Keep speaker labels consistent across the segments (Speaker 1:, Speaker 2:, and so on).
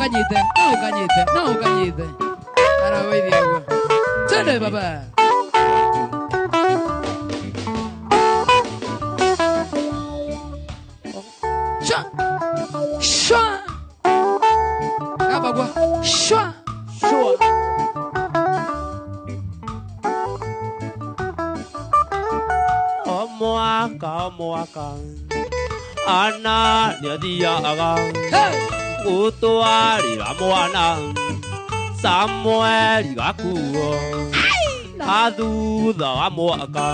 Speaker 1: ukanyite, no ukanyite, no ukanyite. Araweithia guo. Twende baba. Shwa. Shwa. Kabagwa. Shwa.
Speaker 2: Shwa.
Speaker 3: Omwaka omwaka ana nĩathiaga gũtwarĩra mwana Samueli gakuo na thutha wa mwaka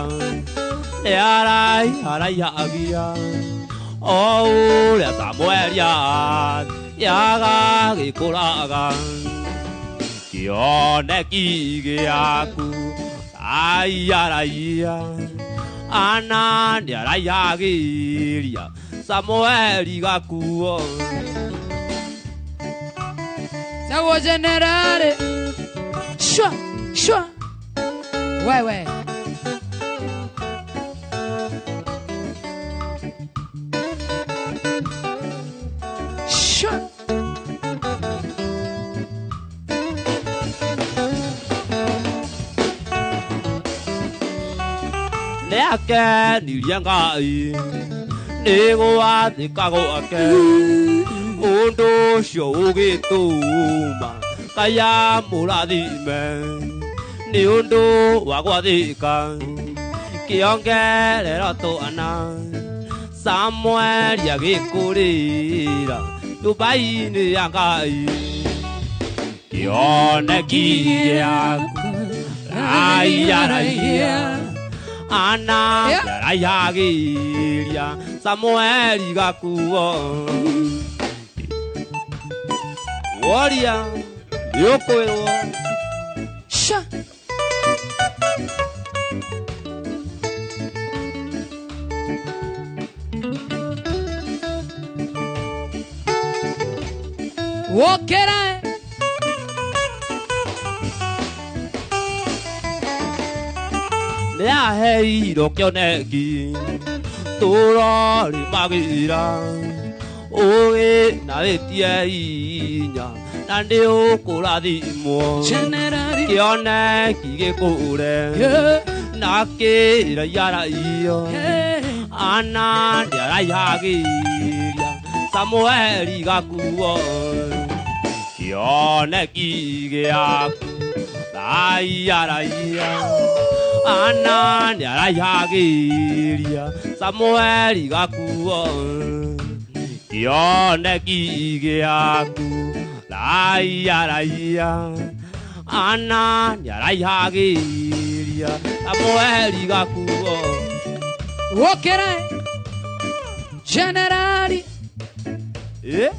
Speaker 3: nĩaraiharaihagia o ũrĩa Samueli yagagĩkũraga kĩoneki gĩaku raiya ana nĩaraiagĩria Samueli gakuo.
Speaker 1: Sawo generale. Shwa, shwa. Wewe. Shwa.
Speaker 3: Nĩakenirie Ngai nĩgwathĩka gwake ũndũ ũcio ũgĩtũma Ngai amũrathime nĩ ũndũ wa gwathĩka kĩongerera twana Samueli agĩkũrĩra nyũmba-inĩ ya Ngai kĩoneki gĩaku raiya raiya ana nĩaraiagĩria Samueli gakuo. Woria nĩũkwĩrwo.
Speaker 1: Sha. Wokera.
Speaker 3: Nĩaheirwo kĩoneki tũrorĩmagĩra ũgĩ na wĩtie hinya na nĩũkũrathimwo kĩoneki gĩkũre na kĩraiaraiyo ana nĩaraiagĩria Samueli gakuo kĩoneki gĩaku raiya ana nĩaraiagĩria Samueli gakuo kĩoneki gĩaku raiya raiya ana nĩaraiagĩria Samueli gakuo.
Speaker 1: Wokera generali.
Speaker 3: Eh?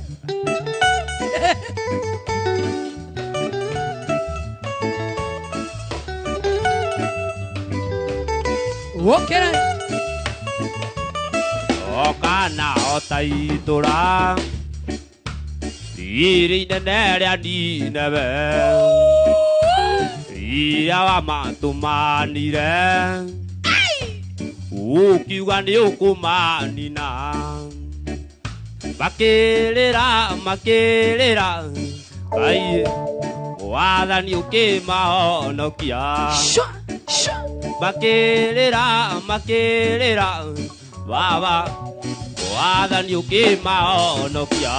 Speaker 1: Wokera.
Speaker 3: Okana otaitũra riri inene rĩa Nineve rĩrĩa wamatũmanire ũkiuga nĩũkũmanina makĩrĩra makĩrĩra Ngai wathani ũkĩmahonokia makĩrĩra makĩrĩra baba wathani ũkĩmahonokia.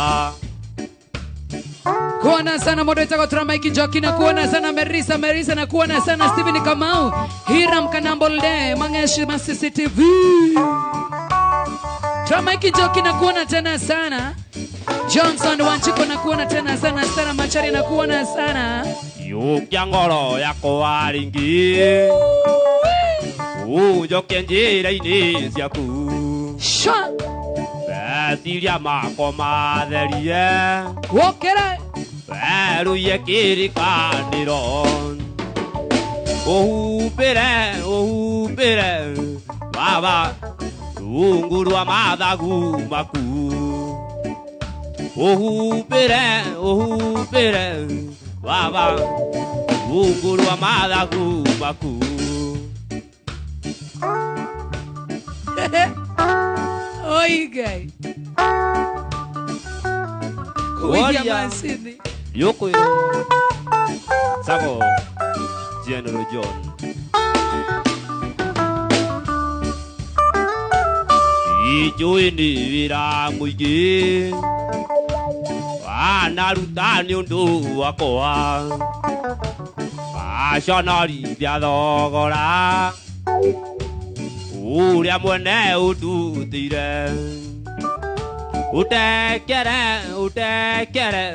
Speaker 1: Kuona sana moderator kwa Tramike Joki na kuona sana Merisa Merisa na kuona sana Steven Kamau Hiram Kanambolde Mangeshi ma CCTV Tramike Joki na kuona tena sana Johnson Wanchiko na kuona tena sana Sara Machari na kuona sana
Speaker 3: Yukia ngoro yakwa ringi Ujoke njĩra-inĩ ciaku
Speaker 1: Shwa
Speaker 3: Meciria makwa matherie
Speaker 1: Wokera
Speaker 3: Weruiye kĩrĩkanĩro Ũhumbĩre ũhumbĩre baba rungu rwa mathagu maku Ũhumbĩre ũhumbĩre baba rungu rwa mathagu maku.
Speaker 1: Oi, guy. Kuwithia macini.
Speaker 3: Yokwirwo. Sako General John. Ijui ni wĩra mũingĩ wanaruta nĩ ũndũ wakwa waconorithia thogora ũrĩa mwene ũndutĩire ũtekere ũtekere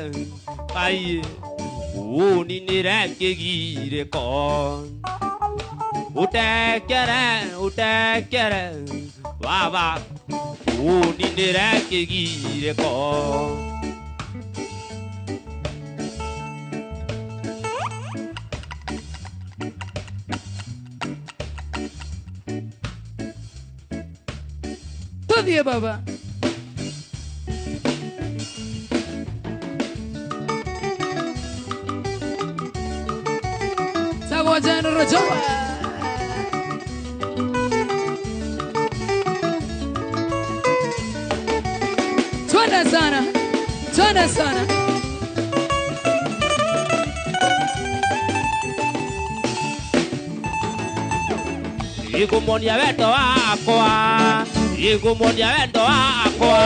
Speaker 3: kai ũninĩre kĩgirĩko ũtekere ũtekere baba ũninĩre kĩgirĩko.
Speaker 1: Tuthiĩ baba. Sawa General John. Twende sana. Twende sana.
Speaker 3: Igumonia wendo wakwa, igumonia wendo wakwa.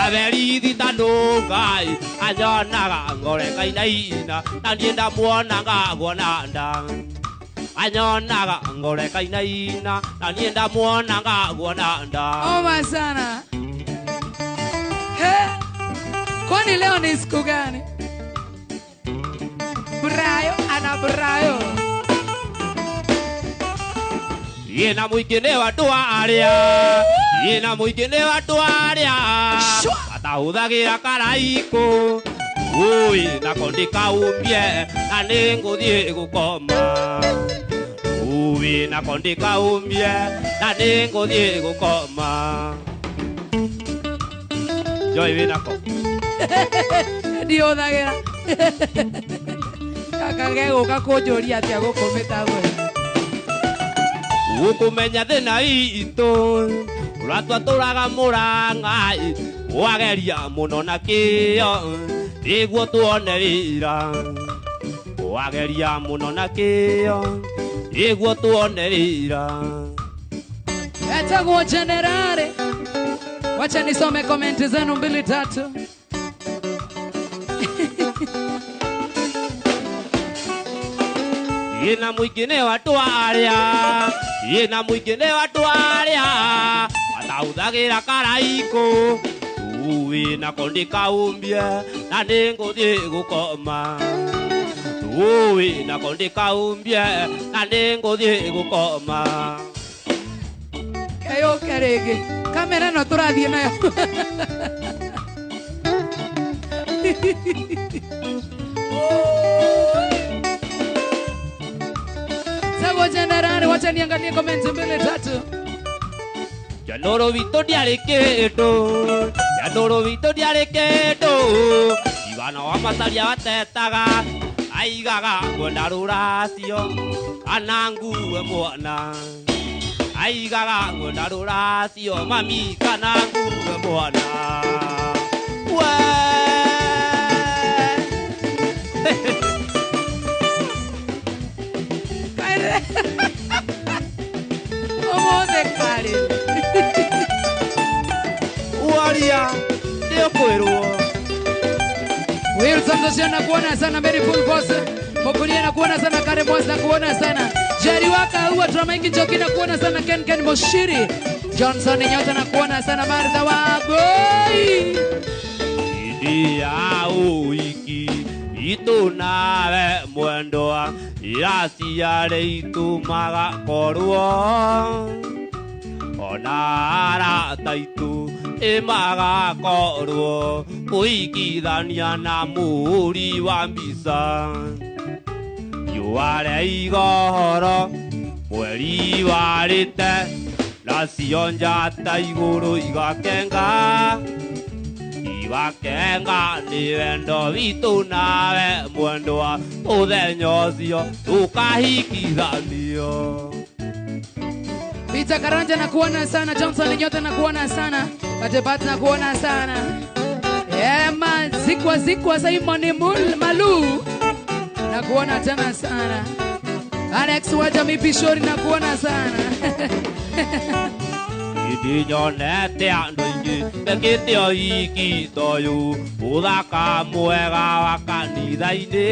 Speaker 3: Averithi tandũ Ngai anyonaga ngore kainaina na niĩ ndamuonaga guona nda. Anyonaga ngore kainaina na niĩ ndamuonaga guona nda.
Speaker 1: Oma sana. He? Kwani leo ni siku gani? Brayo ana brayo.
Speaker 3: Ina mũingĩ nĩ andũ arĩa, ina mũingĩ nĩ andũ arĩa matahũthagĩra karaikũ. Ui nako ndikaumie na nĩngũthiĩ gũkoma. Ui nako ndikaumie na nĩngũthiĩ gũkoma. Joy wĩnako.
Speaker 1: Ndiũthagĩra. Gaka gegũka kũnjũria atĩa gũkũ mĩtambo-inĩ.
Speaker 3: Ũkũmenya thĩna itũ ũratwatũraga mũrang'a wageria mũno na kĩo nĩguo tuone wĩra. Wageria mũno na kĩo nĩguo tuone wĩra.
Speaker 1: Etagwo Generale. Wacha nisome komenti zenu 2 3.
Speaker 3: Ina mũingĩ nĩ andũ arĩa, ina mũingĩ nĩ andũ arĩa matahũthagĩra karaikũ. Ui nako ndikaumie na nĩngũthiĩ gũkoma. Ui nako ndikaumie na nĩngũthiĩ gũkoma.
Speaker 1: Kayũke rĩngĩ. Kamera ĩno tũrathiĩ nayo. Sawa Generali, wacha niangalie comments 2 3.
Speaker 3: Janoro witũ ndiarĩ kĩndũ, Janoro witũ ndiarĩ kĩndũ. Igana wa macaria watetaga, aigaga ngwenda rũracio kana ngue mwana. Aigaga ngwenda rũracio mami kana ngue mwana. We
Speaker 1: Ũmũthĩ karĩ.
Speaker 3: Waria nĩũkwĩrwo.
Speaker 1: Wilson Joshua nakuona sana, Mary Full Force Mokuria nakuona sana, Kare Mwasi nakuona sana, Jerry Waka huwa Tramaiki Njoki nakuona sana, Ken Ken Moshiri Johnson Nyota nakuona sana, Martha Wagoi.
Speaker 3: Hĩndĩ ya ũhiki itũ nawe mwendwa ira ciarĩ itũmaga korwo ona arata aitũ ĩmagakorwo kũhikithania na mũhũri wa mbica. Riũa rĩa igohoro mweri warĩte nacio njata igũrũ igakenga igakenga nĩ wendo witũ nawe mwendwa mũthenya ũcio tũkahikithanio.
Speaker 1: Peter Karanja nakuona sana, Johnson Nyota nakuona sana, Katebat nakuona sana. Ema zikwa zikwa Simon Malu. Nakuona tena sana. Alex wa jamii Pishori nakuona sana.
Speaker 3: Idinyonete andũ aingĩ mekĩte ũhiki ta ũyũ mũthaka mwega wa kanitha-inĩ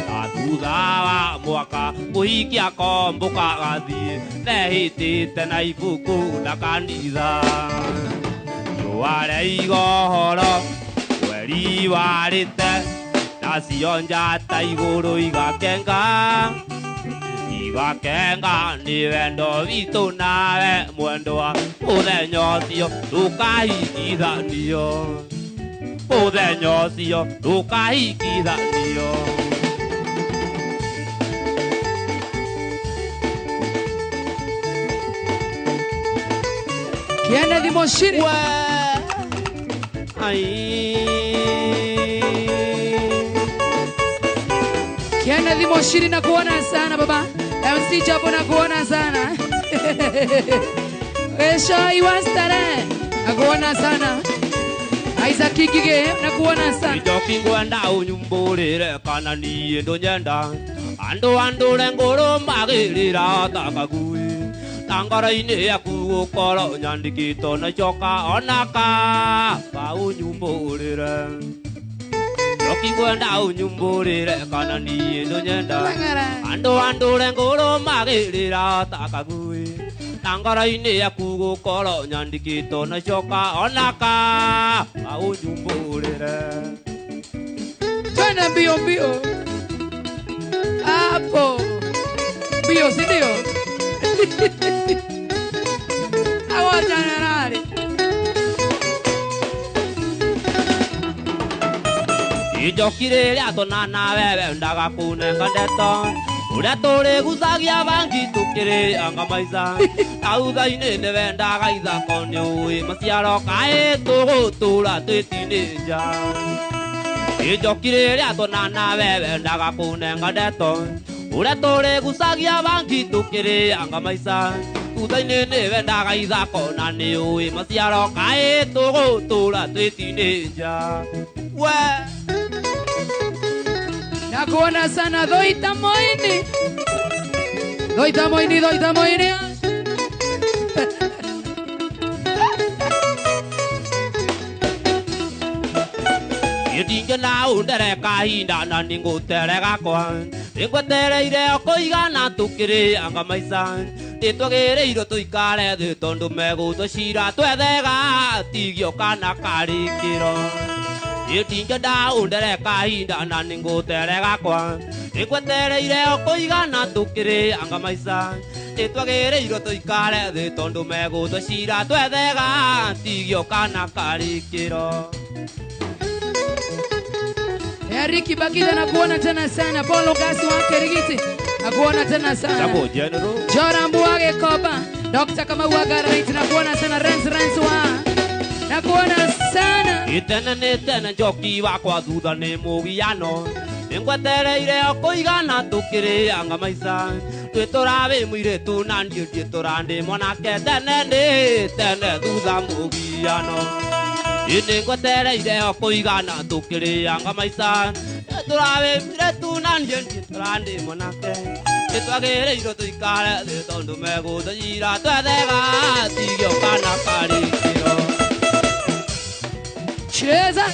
Speaker 3: na thutha wa mwaka mũhiki akombũka agathiĩ mehĩtĩte na ibuku na kanitha riũa rĩaiga ũhoro mweri warĩte nacio njata igũrũ igakenga igakenga nĩ wendo witũ nawe mwendwa mũthenya ũcio ndũkahikithanio mũthenya ũcio ndũkahikithanio.
Speaker 1: Kennedy Moshiri.
Speaker 3: Ai
Speaker 1: Kennedy Moshiri nakuona sana baba. MC Chapo nakuona sana. Esha iwastare nakuona sana. Isaac Kigige nakuona sana.
Speaker 3: Njoki ngwenda unyumbũrĩre kana niĩ ndũnyenda andũ andũre ngũrũ magĩrĩra ta kagui na ngoro-inĩ yaku gũkorwo nyandĩkĩtwo na icoka ona kaba ũnyumbũrĩre. Njoki ngwenda ũnyumbũrĩre kana niĩ ndũnyenda andũ andũre ngũrũ magĩrĩra ta kagui na ngoro-inĩ yaku gũkorwo nyandĩkĩtwo na icoka ona kaba ũnyumbũrĩre.
Speaker 1: Twende mbio mbio hapo mbio, si ndio? Awa jenerali.
Speaker 3: Ijoki rĩrĩa tuonana wewe ndaga kũnenga ndeto ũrĩa tũrĩgucagia bangi tũkĩrĩanga maica na thutha-inĩ nĩwendaga ithako nĩũĩ maciaro kaĩ tũgũtũra twĩ tinĩnja. Ijoki rĩrĩa tuonana wewe ndaga kũnenga ndeto ũrĩa tũrĩgucagia bangi tũkĩrĩanga maica thutha-inĩ nĩwendaga ithako na nĩũĩ maciaro kaĩ tũgũtũra twĩ tinĩnja. We
Speaker 1: nakuona sana Doita Moini. Doita Moini, Doita Moini.
Speaker 3: Ndingĩona ũndere kahinda na nĩngũtere gakwa nĩngwetereire o kũigana tũkĩrĩanga maica nĩtwagĩrĩirwo tũikare thĩ tondũ megũtũcira twethega tigio kana karĩkĩro. Ndingĩenda ũndere kahinda na nĩngũtere gakwa nĩngwetereire o kũigana tũkĩrĩanga maica nĩtwagĩrĩirwo tũikare thĩ tondũ megũtũcira twethega tigio kana karĩkĩro.
Speaker 1: Ricky Bakida nakuona tena sana. Paulo Gasi wake Rigiti nakuona tena sana. Jora Mbuage Koba, Dr. Kamau Agarait nakuona sana. Renz Renz wa nakuona sana.
Speaker 3: Itene nĩ tene njoki wakwa thutha nĩ mũgiano nĩngwetereire o kũigana tũkĩrĩanga maica twĩtũra wĩ mũirĩtu na niĩ ndiĩtũra ndĩ mwanake tene nĩ tene thutha mũgiano. Nĩngwetereire o kũigana tũkĩrĩanga maica twĩtũra wĩ mũirĩtu na niĩ ndiĩtũra ndĩ mwanake nĩtwagĩrĩirwo tũikare thĩ tondũ megũtũcira twethega tigio kana karĩkĩro.
Speaker 1: Cheza.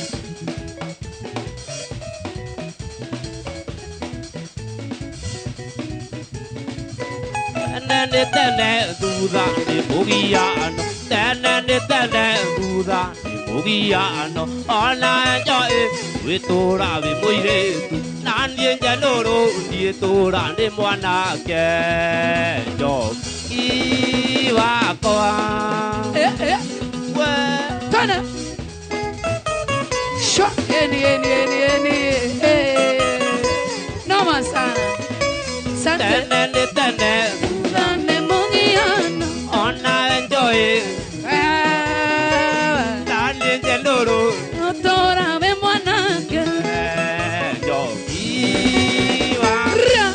Speaker 3: Tene nĩ tene thutha nĩ mũgiano tene nĩ tene thutha nĩ mũgiano ona njoĩ wĩtũra wĩ mũirĩtu na niĩ njenũrũ ndiĩtũra ndĩ mwanake njoki wakwa.
Speaker 1: Twana shwa eni eni eni eni noma sana. Sante.
Speaker 3: Tene nĩ tene
Speaker 1: thutha nĩ mũgiano
Speaker 3: ona njoĩ na niĩ njenũrũ
Speaker 1: ũtũra wĩ mwanake
Speaker 3: njoki wakwa.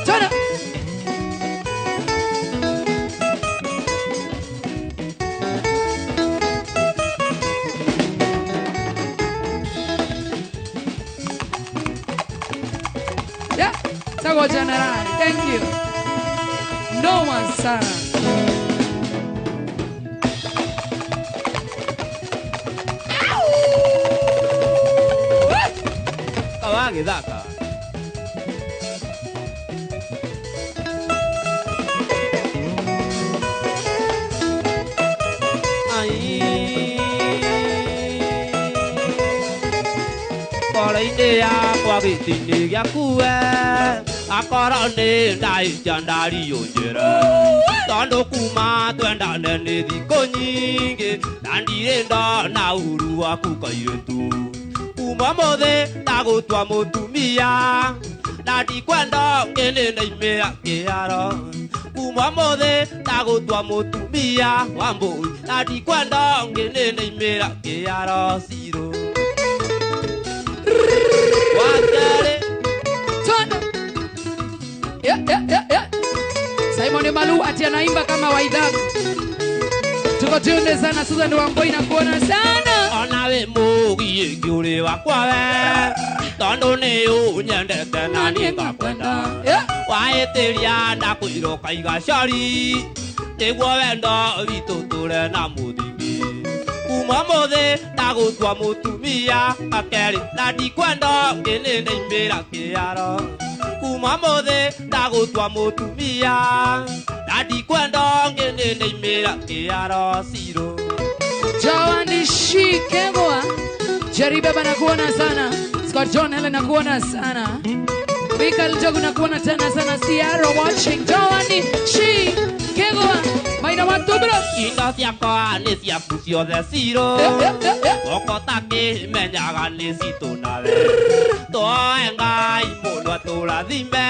Speaker 1: Twana. Yeah. Sago General. Thank you. No one sana.
Speaker 3: Kawagithaka. Ngoro-inĩ yakwa gĩtĩ-inĩ gĩaku we akorwo nĩ ndahĩtia ndariũnjĩre tondũ kuma twendane nĩ thikũ nyingĩ na ndirĩ ndona ũru waku kairĩtu kuma mũthĩ ndagũtua mũtumia na ndikwenda ũngĩ nĩ ndaimĩra kĩharo kuma mũthĩ ndagũtua mũtumia wa mbũi na ndikwenda ũngĩ nĩ ndaimĩra kĩharo cirũ.
Speaker 1: Yeah, yeah, yeah, yeah. Simon Malu ati anaimba kama Waidhaku. Tuko tunde sana Susan Wamboi na kuona sana.
Speaker 3: Ona we mugi ngiuri wakwa we tondu ni unyendete na ni ngakwenda. Waitiria na kwiro kaiga cori niguo wendo witũ tũre na mũthingi. Kuma mũthĩ ndagũtua mũtumia akerĩ na ndikwenda ũngĩ nĩ ndaimĩra kĩharo. Kuma mũthĩ ndagũtua mũtumia na ndikwenda ũngĩ nĩ ndaimĩra kĩharo cirũ.
Speaker 1: Jawani Shikegwa Jerry Baba nakuona sana. Scott John Helen nakuona sana. Michael Jogu nakuona tena sana. Sierra watching. Jawani Shikegwa Maina watubro.
Speaker 3: Indo ciakwa nĩ ciaku ciothe cirũ. Goko takĩmenyaga nĩ citũ nawe. Twoe Ngai mũndũ atũrathime.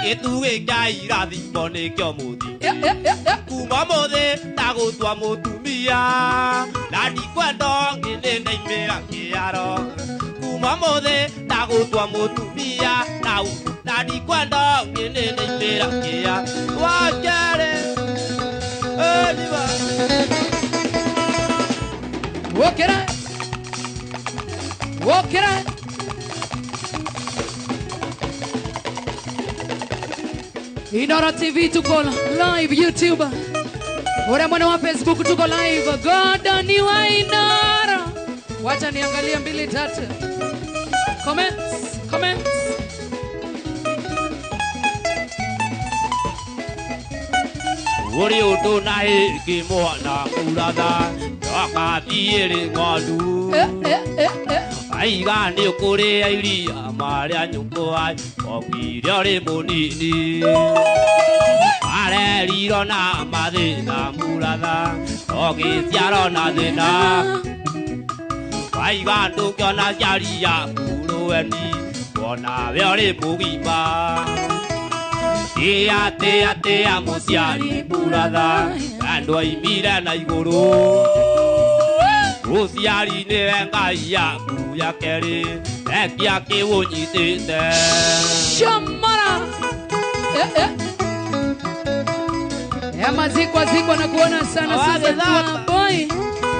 Speaker 3: Gĩtugĩ kĩa irathimo nĩkĩo mũthingi. Kuma mũthĩ ndagũtua mũtumia na ndikwenda ũngĩ nĩ ndaimĩra kĩharo. Kuma mũthĩ ndagũtua mũtumia na ndikwenda ũngĩ nĩ ndaimĩra kĩharo. Wakerĩ
Speaker 1: Wokera Wokera Inoro TV tuko live YouTube. Ore mwana wa Facebook tuko live. God ni wa Inoro. Wacha niangalie 2 3. Comments, comments.
Speaker 3: Uri ũndũ na ĩngĩ mwana mũratha ndakathiĩrĩ ng'ondu aiga nĩ ũkũrĩa iria marĩa nyũkwa okire ũrĩ mũnini arerirwo na mathĩna mũratha ũgĩciarwo na thĩna aiga ndũngĩona ciari yaku rũeni wonawe ũrĩ mũgima. Tia tia tia mũciari mũratha andũ aimire na igũrũ mũciari nĩwe Ngai yaku ya kerĩ ekia kĩwũnyitĩte.
Speaker 1: Shamara Mazikwa zikwa na kuona sana Susan Wamboi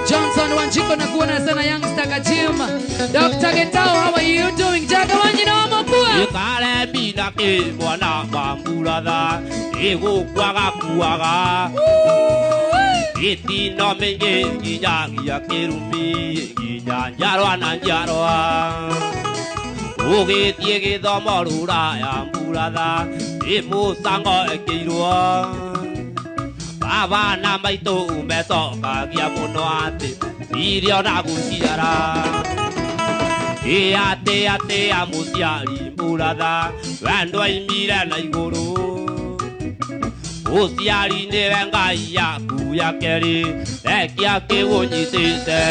Speaker 1: Johnson Wanjiko na kuona sana Youngster Kajima Dr. Getao, how are you doing? Jagawanyi na wamokua
Speaker 3: Ikaremi na kĩ mwana wa mũratha ĩgũkuaga kuaga ĩtino mĩingĩ nginyagia kĩrumi nginya njiarwa na njiarwa ũgĩthiĩ gĩthomo rũraya mũratha ĩ mũcango ĩkĩirwo baba na maitũ mecokagia mũno atĩ irio na gũciara. Ĩ atĩ atĩ a mũciari mũratha wendo aimire na igũrũ mũciari nĩwe Ngai yaku ya kerĩ ekia kĩwũnyitĩte.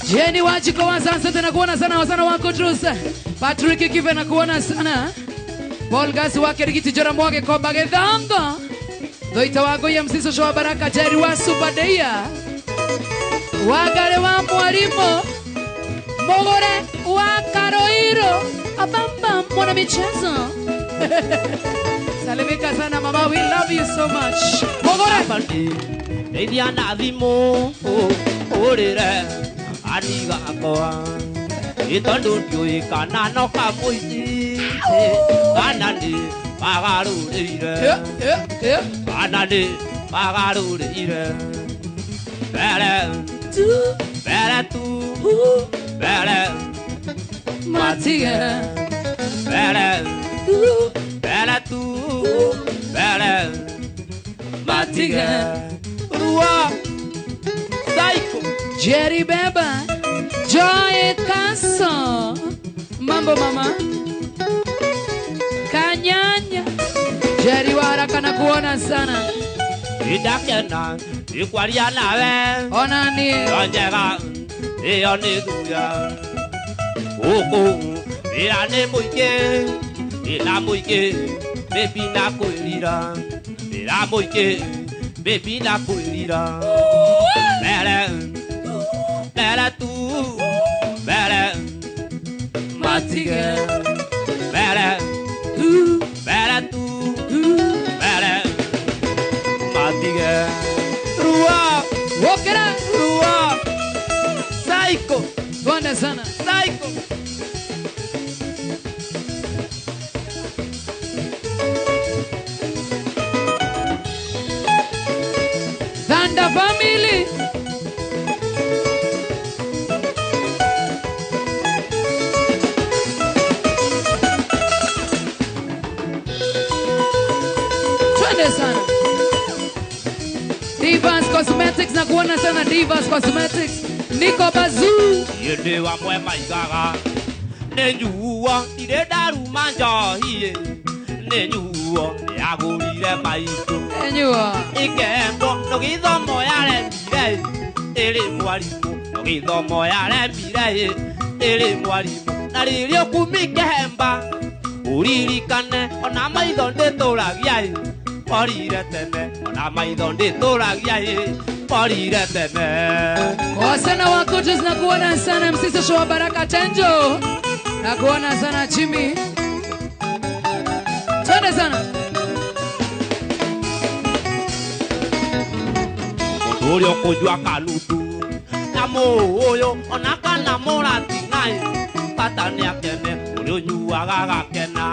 Speaker 1: Jeni Wajiko wa asante na kuona sana wasana wako Trusa. Patrick Kive na kuona sana. Paul Gasi wake Rigiti Jora Mwage Koba Gethanga. Doita wako ya msiso showa Baraka Jerry wa Subadeia. Wagare wa Mwalimu. Mogore wa Karoiro. Abamba mwana michezo. Salimika sana mama, we love you so much. Mogore.
Speaker 3: Ndeithia na thimũ ũrĩre aniga akwa. Ĩtondũ ndiũĩ kana no kamũici kana nĩ magarũrĩire kana nĩ magarũrĩire mbere
Speaker 1: tu
Speaker 3: mbere tu mbere
Speaker 1: matige
Speaker 3: mbere
Speaker 1: tu
Speaker 3: mbere tu mbere
Speaker 1: matige
Speaker 3: rua Psycho
Speaker 1: Jerry Beba Joy Kaso mambo mama Kanyanya Jerry Waraka na kuona sana
Speaker 3: Ndakena ikwaria nawe
Speaker 1: ona ni
Speaker 3: yo njega iyo nĩ thuya gũkũ wĩra nĩ mũingĩ wĩra mũingĩ baby na kwĩrira wĩra mũingĩ baby na kwĩrira mbere mbere tu mbere
Speaker 1: matige
Speaker 3: mbere
Speaker 1: tu
Speaker 3: mbere tu mbere matige rua
Speaker 1: wokera
Speaker 3: rua Psycho
Speaker 1: twende sana
Speaker 3: Psycho
Speaker 1: Thunder Family twende sana Divas Cosmetics na kuona sana Divas Cosmetics Niko Bazoo
Speaker 3: Yende wa mwe maigaga nĩ nyuo ndirĩ ndaruma njohi nĩ nyuo nĩagũrire maitũ
Speaker 1: enyuo
Speaker 3: ikendo no gĩthomo yaremire ĩrĩ mwarimũ no gĩthomo yaremire ĩrĩ mwarimũ na rĩrĩa ũkumi kĩhemba ũririkane ona maitho ndĩtũragia orire tene ona maitho ndĩtũragia orire tene
Speaker 1: Wasana wa Kutus na kuona sana Msisi Show Baraka Chenjo na kuona sana Chimi twende sana
Speaker 3: Mũndũ ũrĩa ũkũnyua kanutu na mũũyũ ona kana mũratinai bata nĩakene ũrĩa ũnyuaga agakena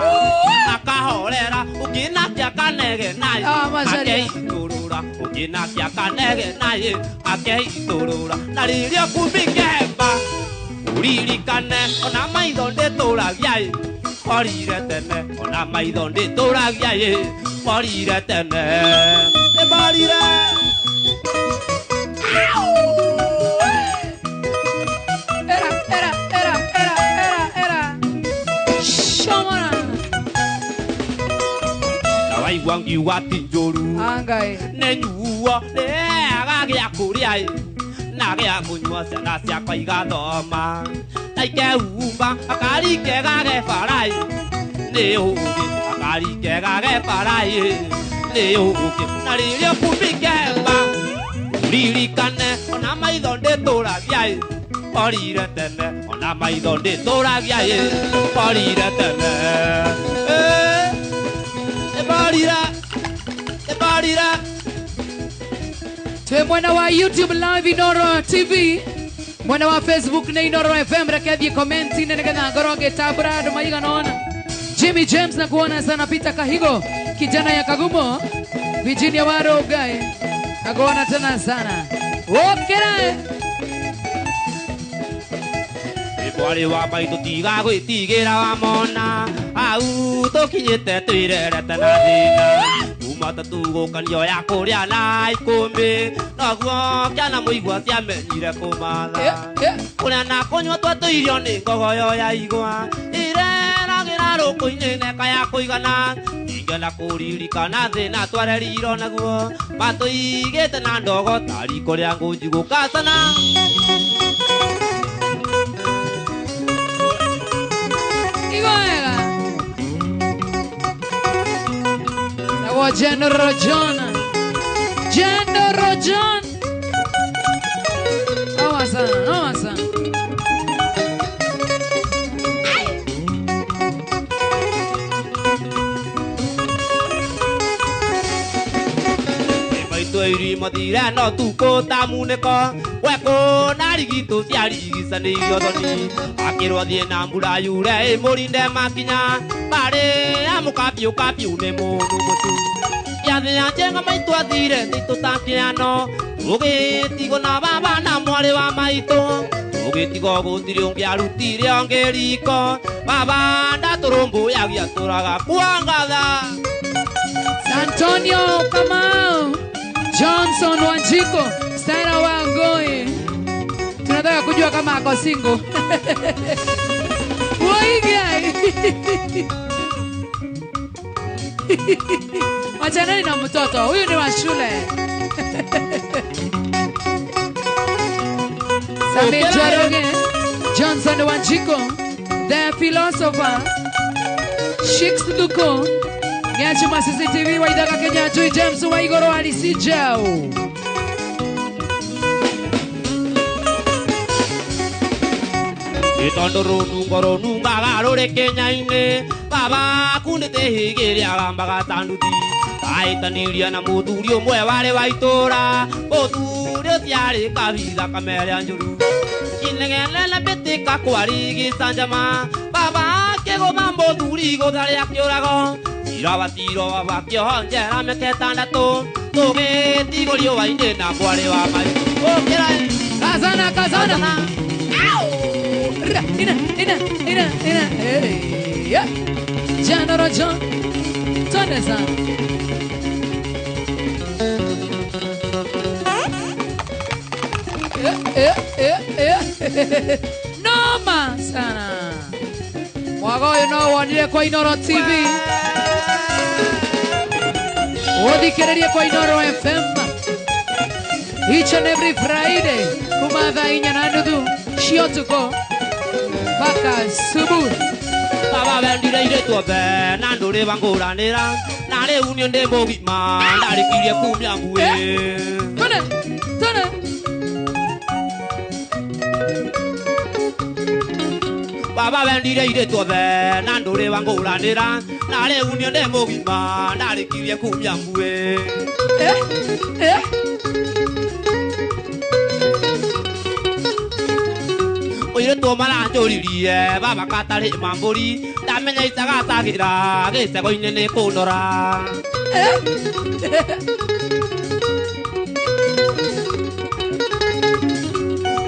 Speaker 3: akahorera ũngĩ nake akanegenai
Speaker 1: Ah, Macharia.
Speaker 3: akeitũrũra ũngĩ nake akanegenai akeitũrũra na rĩrĩa ũkumi kĩhemba ũririkane ona maitho ndĩtũragia orire tene ona maitho ndĩtũragia orire tene nĩmorire
Speaker 1: Era, era, era, era, era, era. Shomora.
Speaker 3: Na waigua ngiuga ti njũru
Speaker 1: Angai.
Speaker 3: nĩ nyuo nĩaga gĩa kũrĩa ĩ na gĩa kũnyua ciana ciakwa igathoma na ikehumba akari kega ge bara ĩ nĩ ũũgĩ akari kega ge bara ĩ nĩ ũũgĩ na rĩrĩa ũkumi kĩhemba ũririkane ona maitho ndĩtũragia ĩ orire tene ona maitho ndĩtũragia ĩ orire tene nĩmorire nĩmorire
Speaker 1: Twe mwena wa YouTube live Inoro TV mwena wa Facebook na Inoro FM reke comment ine nigetha ngorwo ngĩtambũra andũ maigana ũna Jimmy James na kuona sana Peter Kahigo kijana ya Kagumo Virginia Warogae na kuona tena sana wokera
Speaker 3: Mwarĩ wa maitũ tiga gwĩtigĩra wamona au tũkinyĩte twĩrerete na thĩna kuma tatugũkanio ya kũrĩa na ikũmbĩ noguo kĩana mũigua ciamenyire kũmatha kũrĩa na kũnyua twatũirio nĩ ngogoyo ya igwa ireragĩra rũkũ-inĩ neka ya kũigana ingĩenda kũririkana thĩna twarerirwo naguo matũigĩte na ndogo ta riko rĩa ngũnji gũkacana
Speaker 1: Igwega Nawo General John General John Noma sana, noma sana.
Speaker 3: Maitũ Iri no tuko tamuneko weko na rigito ciarigicanĩirio thoni akĩrwo thiĩ na mbura yure ĩmũrinde makinya barĩ amũkabiũ kabiũ nĩ mũndũ mũtu yathĩa njenga maitũ athire nĩtũtakĩano tũgĩtigwo na baba na mwarĩ wa maitũ tũgĩtigwo gũtirĩ ũngĩ arutire ũngĩ riko baba ndatũrũmbũyagia tũraga kuangatha.
Speaker 1: Antonio Kamau, Johnson Wanjiko, Sarah Wangoi. Tunataka kujua kama ako single. Waigai. Wachaneni na mtoto, huyu ni wa shule. Samir Njoroge, Johnson Wanjiko, the philosopher, Shix Duko, Nyachuma CCTV waidaka Kenya Chui James Waigoro Alisijao.
Speaker 3: Itondo runungo runungaga rũrĩ Kenya-inĩ baba kundĩte hĩgĩrĩ agambaga ta nduthi aĩtanirie na mũthuri ũmwe warĩ wa itũra mũthuri ũcio arĩ kabitha kameria njũru inegene mbĩtĩka kwarĩ gĩcanjama baba akĩgũtha mũthuri igũtha rĩa kĩũrago Irabatiro bakĩoho njera mĩaka ĩtandatũ tũgĩtigwo riũa-inĩ na mwarĩ wa maitũ ũkĩra.
Speaker 1: Kazana kazana. Ina ina ina ina. Hey, yeah. Jana rojo. Twende sana. Noma sana. Mwagoyo no wonire kwa Inoro TV. Ũthikĩrĩrie kwa Inoro FM each and every Friday kuma thaa 4:30 cia ũtukũ mpaka asubuhi.
Speaker 3: Baba wendire irĩtu othe na ndũrĩ wangũranĩra na rĩu niĩ ndĩ mũgima ndarĩkirie kumia mbuĩ.
Speaker 1: Tone tone.
Speaker 3: Baba wendire irĩtu othe na ndũrĩ wangũranĩra na rĩu niĩ ndĩ mũgima ndarĩkirie kumia mbuĩ. Mũirĩtu maranjũririe baba katarĩ mambũri ndamenya itagacagĩra gĩcego-inĩ nĩ kũndora.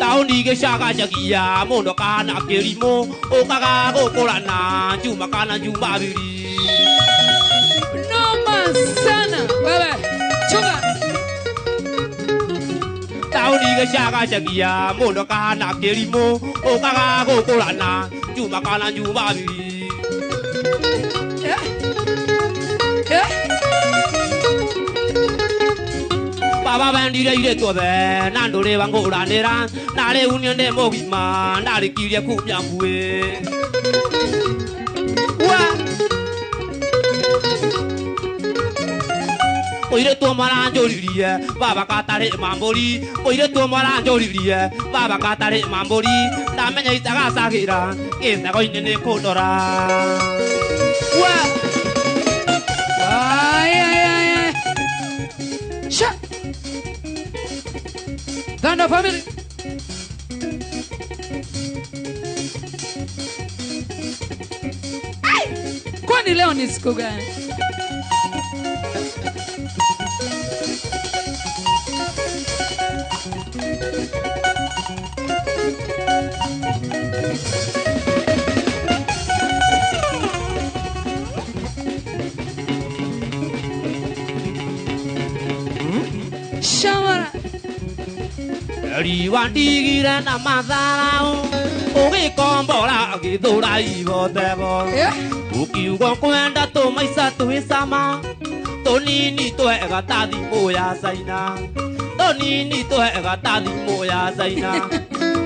Speaker 3: Taũni gĩcagacagia mũndũ kana kĩrimũ ũkaga gũkũrana njuma kana njumabiri.
Speaker 1: Noma sana wewe chunga.
Speaker 3: Taũni gĩcagacagia mũndũ kana kĩrimũ ũkaga gũkũrana njuma kana njumabiri. Baba wendire irĩtu othe na ndũrĩ wangũranĩra na rĩu niĩ ndĩ mũgima ndarĩkirie kumia mbuĩ. Mũirĩtu maranjũririe baba katarĩ mambũri mũirĩtu maranjũririe baba katarĩ mambũri ndamenya itagacagĩra gĩcego-inĩ nĩ kũndora.
Speaker 1: Ay, ay, ay, ay. Sha. Thunder family. Ai! Kwani leo ni siku gani? Shamara.
Speaker 3: Riwandigire na matharau ũgĩkombora gĩthũra ibotebo ũkiuga kwenda tũmaica twĩcama tũnini twega ta thimũ ya Caina tũnini twega ta thimũ ya Caina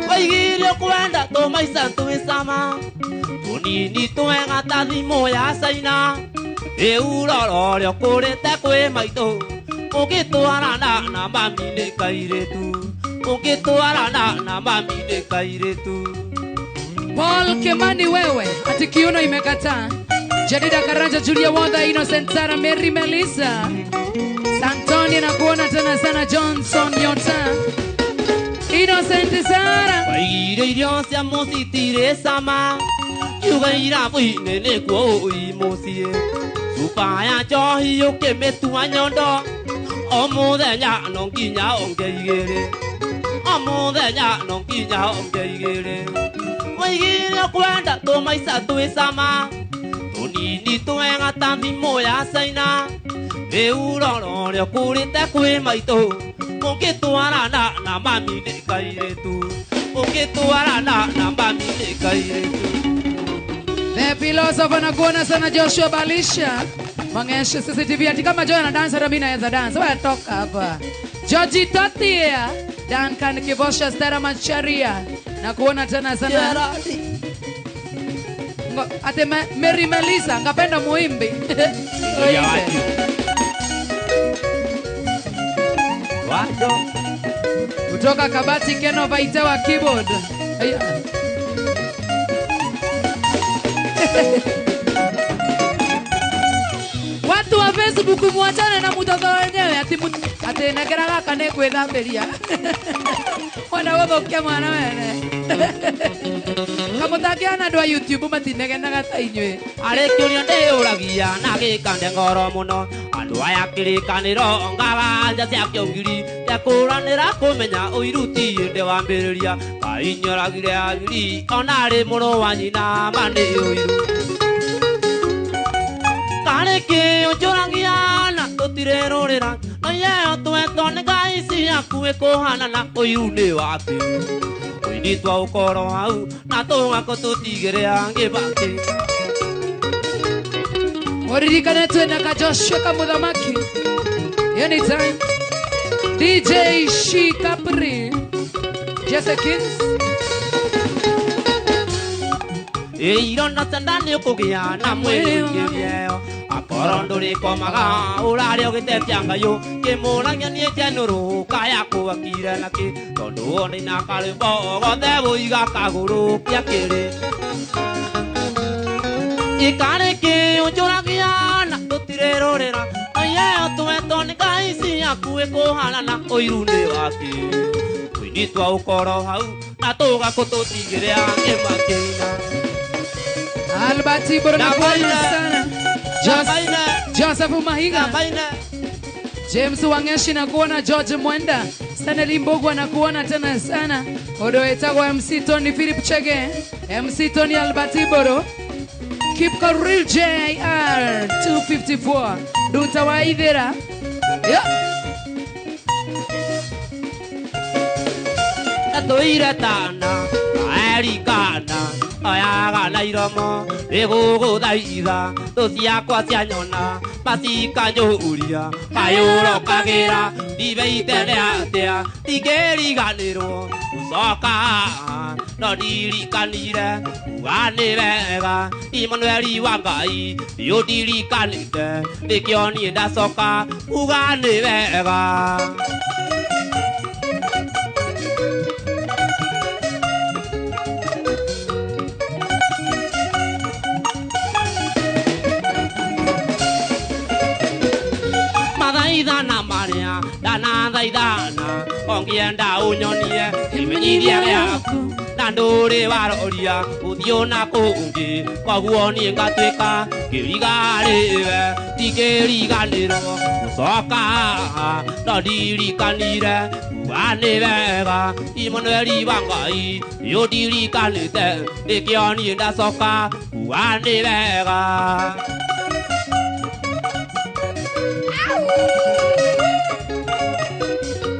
Speaker 3: waigire kwenda tũmaica twĩcama tũnini twega ta thimũ ya Caina rĩu rora ũrĩa ũkũrĩte kwĩ maitũ ũgĩtwarana na mami nĩ kairĩtu ũgĩtwarana na mami nĩ kairĩtu.
Speaker 1: Paul Kimani wewe ati kiuno imekataa. Jadida Karanja, Julia Wanda, Innocent Sara, Mary Melissa, Santoni na kuona. kuona tena sana Johnson Nyota. Innocent Sara.
Speaker 3: Waigire irio cia mũciĩ sama. Kiuga irabu-inĩ nĩkuo ũi mũciĩ. Cuba ya njohi ũkĩmĩtua nyondo. O mũthenya no nginya onge igĩrĩ. O mũthenya no nginya onge igĩrĩ. Waigire ũkwenda tũmaica twĩ sama. Tũnini twega ta thimũ ya Caina. Rĩu rora ũrĩa ũkũrĩte kwĩ maitũ. Ũngĩtwarana na mami nĩ kairĩtu. Ũngĩtwarana na mami nĩ kairĩtu.
Speaker 1: The philosopher nakuona sana Joshua Balisha. Mangeshe CCTV ati kama Joy ana dance hata mimi naweza dance. Wewe toka hapa. Georgie Totia, Duncan Kibosha, Stara Macharia. Nakuona tena sana. Ate Mary Melissa, ngapenda muimbi. Kutoka Kabati Keno Vaitewa keyboard. Watu wa Facebook muachane na mutoto wenyewe ati ati negera gaka ni kwithambiria. Mwana guthukia mwana wene. Kamutakiana andu a YouTube matinegenaga ta inyuĩ.
Speaker 3: Arĩ kĩũria ndĩũragia na gĩkande ngoro mũno. Andũ aya kĩrĩkanĩro ngawanja cia kĩongiri gĩakũranĩra kũmenya ũiru ti hĩndĩ wambĩrĩria. Kainyoragire agiri ona arĩ mũrũ wa nyina ma nĩ ũiru. Karĩ kĩo njũragia na tũtirerũrĩra no yeo twetwo nĩ ngai ciaku ĩkũhanana ũiru nĩ wake. Ũini twa ũkoro hau na tũgako tũtigĩre angĩ bake.
Speaker 1: Oririkane twena ka Joshua Kamuthamaki. Anytime. DJ She Capri. Jesse Kings.
Speaker 3: Ironda cia nĩ ũkũgĩa na mwĩrĩ ũingĩrie. Akorwo ndũrĩkomaga ũrarĩa ũgĩtetia Ngai ũkĩmũragia niĩ njenũrũ kaya kũakire nakĩ tondũ ona ina karwĩmbo gothe wũiga kagũrũ kĩa kĩrĩ. Ikarĩ kĩo njũragia na tũtirerũrĩra no yeo twetwo nĩ ngai ciaku ĩkũhanana ũiru nĩ wake. Ũini twa ũkoro hau na tũgakũ tũtigĩre angĩ makĩina.
Speaker 1: Albert Iboro nakuona sana. Joseph Mahiga. James Wangeshi nakuona. George Mwenda. Stanley Mbogwa nakuona tena sana. Odoetagwa MC Tony Philip Chege. MC Tony Albert Iboro. Keep Real JR 254. Duta wa Ithira. Yeah.
Speaker 3: Tatuire tana, erikana, oyaga na iromo, ĩgũgũthaitha, thũ ciakwa cianyona, macikanyũria, kayũrokagĩra, ndibeite nĩ atĩa, ndingĩriganĩrwo, gũcoka no ndirikanire, uga nĩ wega, Imanueli wa Ngai, nĩũndirikanĩte, nĩkĩo niĩ ndacoka, uga nĩ wega. Mathaithana maria ndanathaithana ũngĩenda ũnyonie kĩmenyithia gĩaku na ndũrĩ waroria ũthiũ na kũngĩ koguo niĩ ngatuĩka kĩrigarĩwe ndingĩriganĩrwo gũcoka no ndirikanire uga nĩ wega Imanueli wa Ngai nĩũndirikanĩte nĩkĩo niĩ ndacoka uga nĩ wega.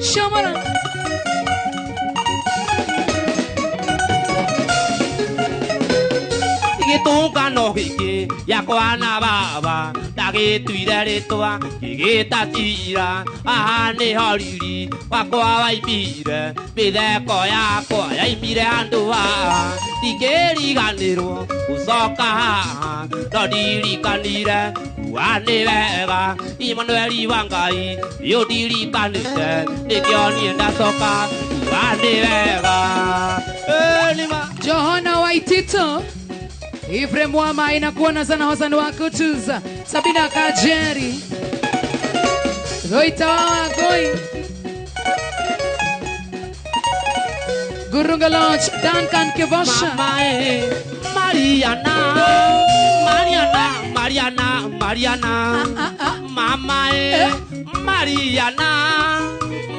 Speaker 1: Shamara.
Speaker 3: Gĩtũngano gĩkĩ gĩakwa na baba ndagĩtuire rĩtwa ngĩgĩta cira haha nĩho riri wakwa waimire mĩtheko yakwa yaimire handũ haha ndingĩriganĩrwo gũcoka haha no ndirikanire uga nĩ wega Imanueli wa Ngai nĩũndirikanĩte nĩkĩo niĩ ndacoka uga nĩ wega.
Speaker 1: Johana Waitito. Ifrem Wama inakuona sana. Hassan wa Kutuza. Sabina Kajeri. Roita wa Goi. Gurunga Lodge, Duncan Kivosha.
Speaker 3: Mama, Mariana, Mariana, Mariana, Mariana. Mama, Mariana,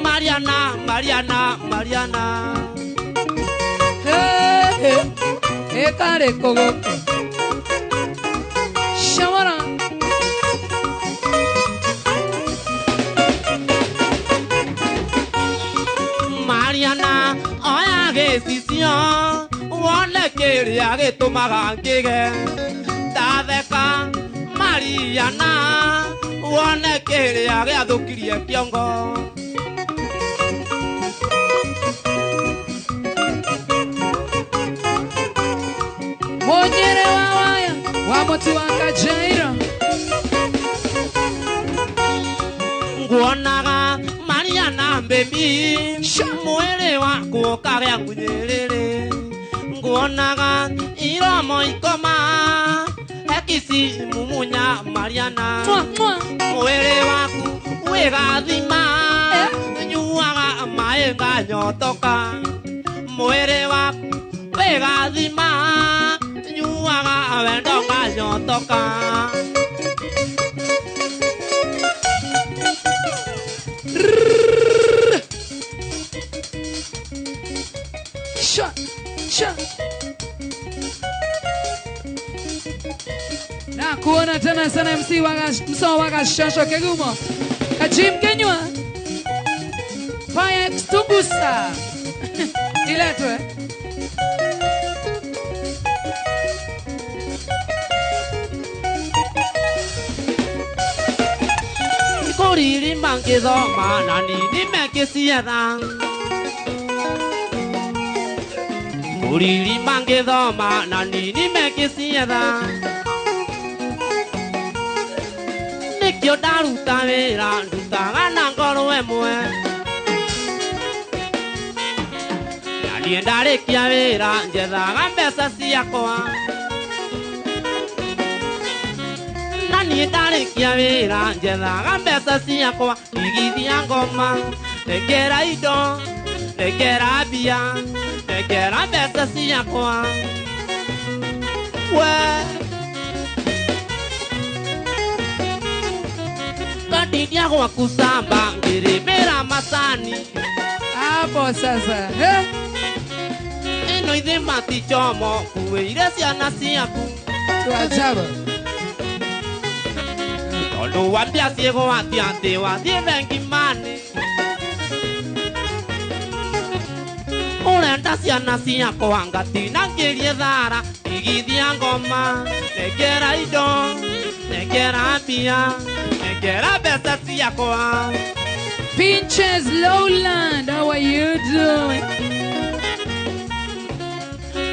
Speaker 3: Mariana, Mariana, Mariana.
Speaker 1: Hey, hey, hey, kare kogo. Shamara.
Speaker 3: Mariana, oya gecicio, wone kiria gitumaga ngige. Ndatheka Mariana, wone kiria giathukirie kiongo.
Speaker 1: Monyere wa waya wa mutu wa Kajairo.
Speaker 3: Nguonaga Mariana baby, mwere waku ukagĩa ngunyĩrĩrĩ. Nguonaga iromo ikoma, hekisi mumunya Mariana. Mwere waku wĩgathima, nyuaga maĩ nganyotoka. Mwere waku wĩgathima, nyuaga wendo nganyotoka.
Speaker 1: Sha, sha. Na kuona tena sana MC waga mso waga shasho kegumo. Kajim Kenywa. Fire extinguisher. Iletwe.
Speaker 3: Ikoriri mangithoma na nini mekicietha. Uriri mangithoma na nini mekicietha. Nikio ndaruta wira ndutaga na ngoro ĩmwe. Na niĩ ndarĩkia wĩra njethaga mbeca ciakwa. Na niĩ ndarĩkia wĩra njethaga mbeca ciakwa. Igithia ngoma, rekera indo, rekera mbia, rekera mbeca ciakwa. We Kandinia gwaku samba ngĩrĩmĩra macani.
Speaker 1: Hapo sasa. Eh?
Speaker 3: Ĩno ithima ti chomo kuĩire ciana ciaku.
Speaker 1: Tuachaba.
Speaker 3: Tondũ wa mbia ciĩgwatia atĩ wathiĩ bengi mani. Ũrenda ciana ciakwa ngatinangĩrie thara. Igithia ngoma, nengera indo, nengera mbia, nengera mbeca ciakwa.
Speaker 1: Pinches Lowland, how are you doing?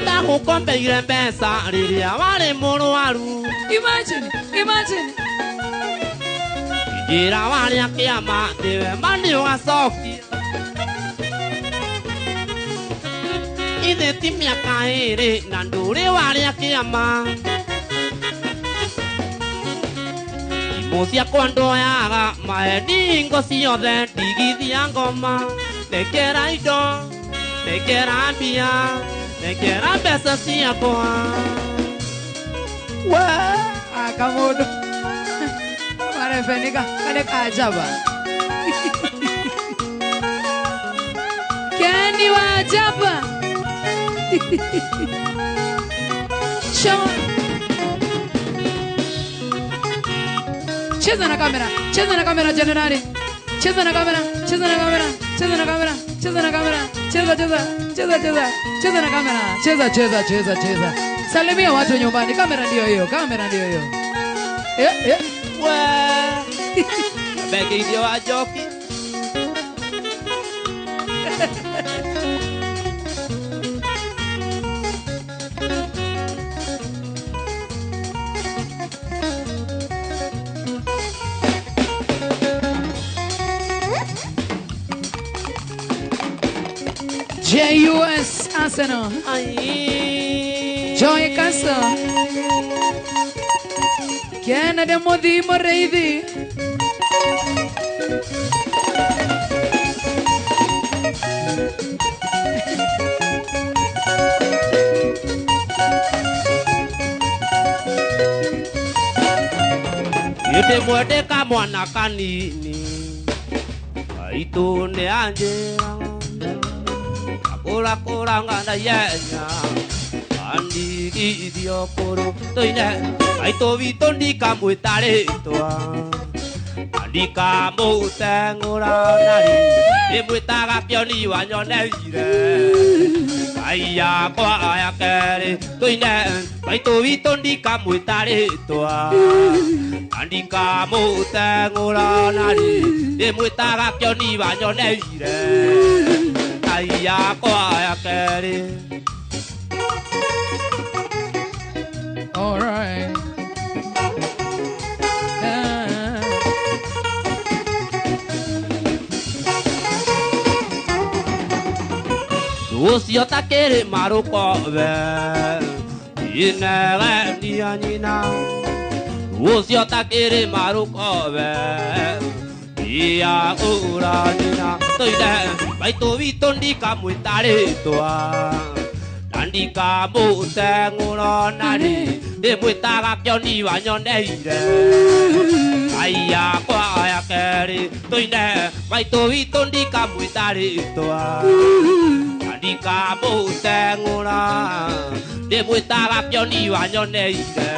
Speaker 3: Ndagũkombeire mbeca rĩrĩa warĩ mũrwaru.
Speaker 1: Imagine, imagine.
Speaker 3: Njĩra warĩa kĩama nĩwe ma nĩũgacokia. Ithe ti mĩaka ĩrĩ na ndũrĩ warĩa kĩama. Imũ ciakwa ndoyaga maeni hingo ciothe. Ndigithia ngoma, nengera indo, nengera mbia, nengera mbeca ciakwa.
Speaker 1: We akamundu marefenika kane kajaba. Kendi wa ajaba. Show. Cheza na kamera, cheza na kamera generali. Cheza na kamera, cheza na kamera, cheza na kamera, cheza na kamera, cheza cheza, cheza cheza, cheza na kamera, cheza cheza cheza cheza. Salimia watu nyumbani, kamera ndio hiyo, kamera ndio hiyo. Eh eh.
Speaker 3: We. Begi ndio wa joki.
Speaker 1: JUS Arsenal.
Speaker 3: Ai.
Speaker 1: Joy Castle. Kennedy Modi Moreithi.
Speaker 3: Niĩ ndĩmwendeka mwana kanini maitũ nĩ anjĩraga akũrakũranga na ihenya andigithio kũrũ tũine maitũ witũ ndikamwĩta rĩtwa ndikamũteng'ũra narĩ ndĩmwĩtaga kĩoni wanyoneire Ngai yakwa ya kerĩ tũine maitũ witũ ndikamwĩta rĩtwa ndikamũteng'ũra narĩ ndĩmwĩtaga kĩoni wanyoneire Ngai yakwa ya kerĩ.
Speaker 1: All right.
Speaker 3: Ũcio ta kĩrĩma rũkobe inegenia nyina ũcio ta kĩrĩma rũkobe ia ũra nyina tũine maitũ witũ ndikamwĩta rĩtwa na ndikamũteng'ũra narĩ ndĩmwĩtaga kĩoni wanyoneire Ngai yakwa ya kerĩ tũine maitũ witũ ndikamwĩta rĩtwa ndikamũteng'ũra ndĩmwĩtaga kĩoni wanyoneire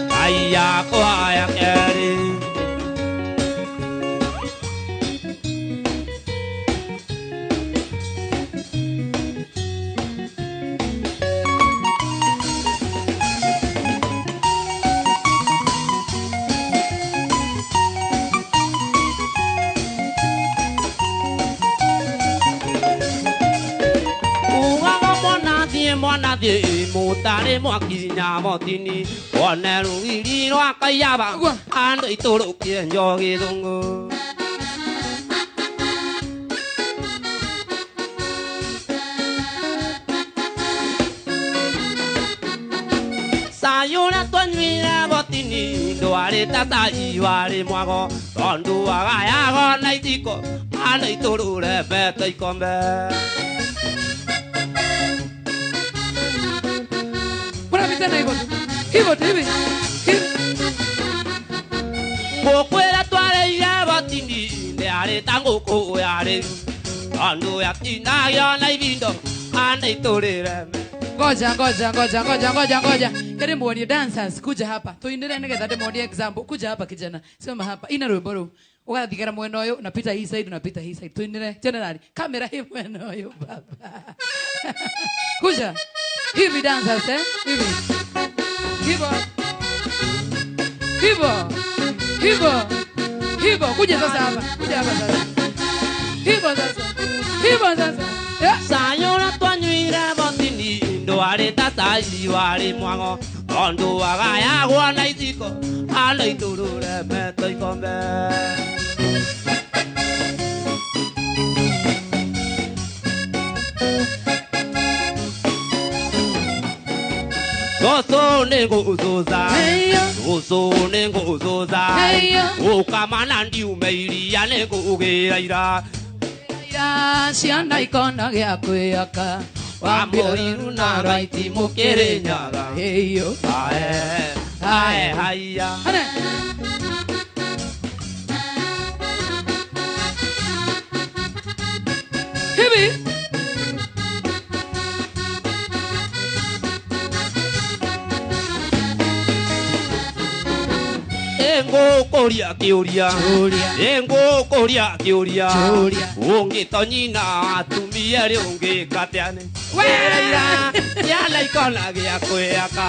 Speaker 3: Ngai yakwa ya kerĩ. Mwana thiĩ mũtarĩ mwakinya motini wone rũgiri rwa kaiyaba andũ itũrũkie njogi thũng'ũ. Cai ũrĩa twanyuire botini ndwarĩ ta cai warĩ mwago tondũ wagayago na iciko andũ itũrũrembete ikombe.
Speaker 1: Tena hivyo hivyo hivi hivi
Speaker 3: ngũkwĩra twarĩire botini nĩarĩ ta ngũkũ yarĩ tondũ yatinagio na ibindo andũ itũrĩre.
Speaker 1: Ngoja ngoja ngoja ngoja ngoja ngoja kere muonie dancers kuja hapa tuinire nigetha ndimuonie example. Kuja hapa kijana, sema hapa ina rwimbo rũu ugathigara mwena ũyũ unapita hii side unapita hii side tuinire generally kamera hii mwena ũyũ baba. Kuja hivi dancers hivi hivyo hivyo hivyo hivyo. Kuja sasa hapa, kuja hapa sasa, hivyo sasa, hivyo sasa.
Speaker 3: Cai ũrĩa twanyuire botini ndwarĩ ta cai warĩ mwago tondũ wagayagwo na iciko andũ itũrũrembete ikombe. Cũcũ nĩ ngũcũca, cũcũ nĩ ngũcũca, ũkamana ndiume iria nĩ ngũgĩra ira.
Speaker 1: Ciana ikona gĩa kwĩyaka
Speaker 3: wa mũiru na raiti mũkĩrĩnyaga ae ae haiya.
Speaker 1: Hivi
Speaker 3: ngũkũria kĩũria ngũkũria kĩũria ũngĩtonyina atumia rĩ ũngĩka atĩa nĩ wĩra ciana ikona gĩa kwĩyaka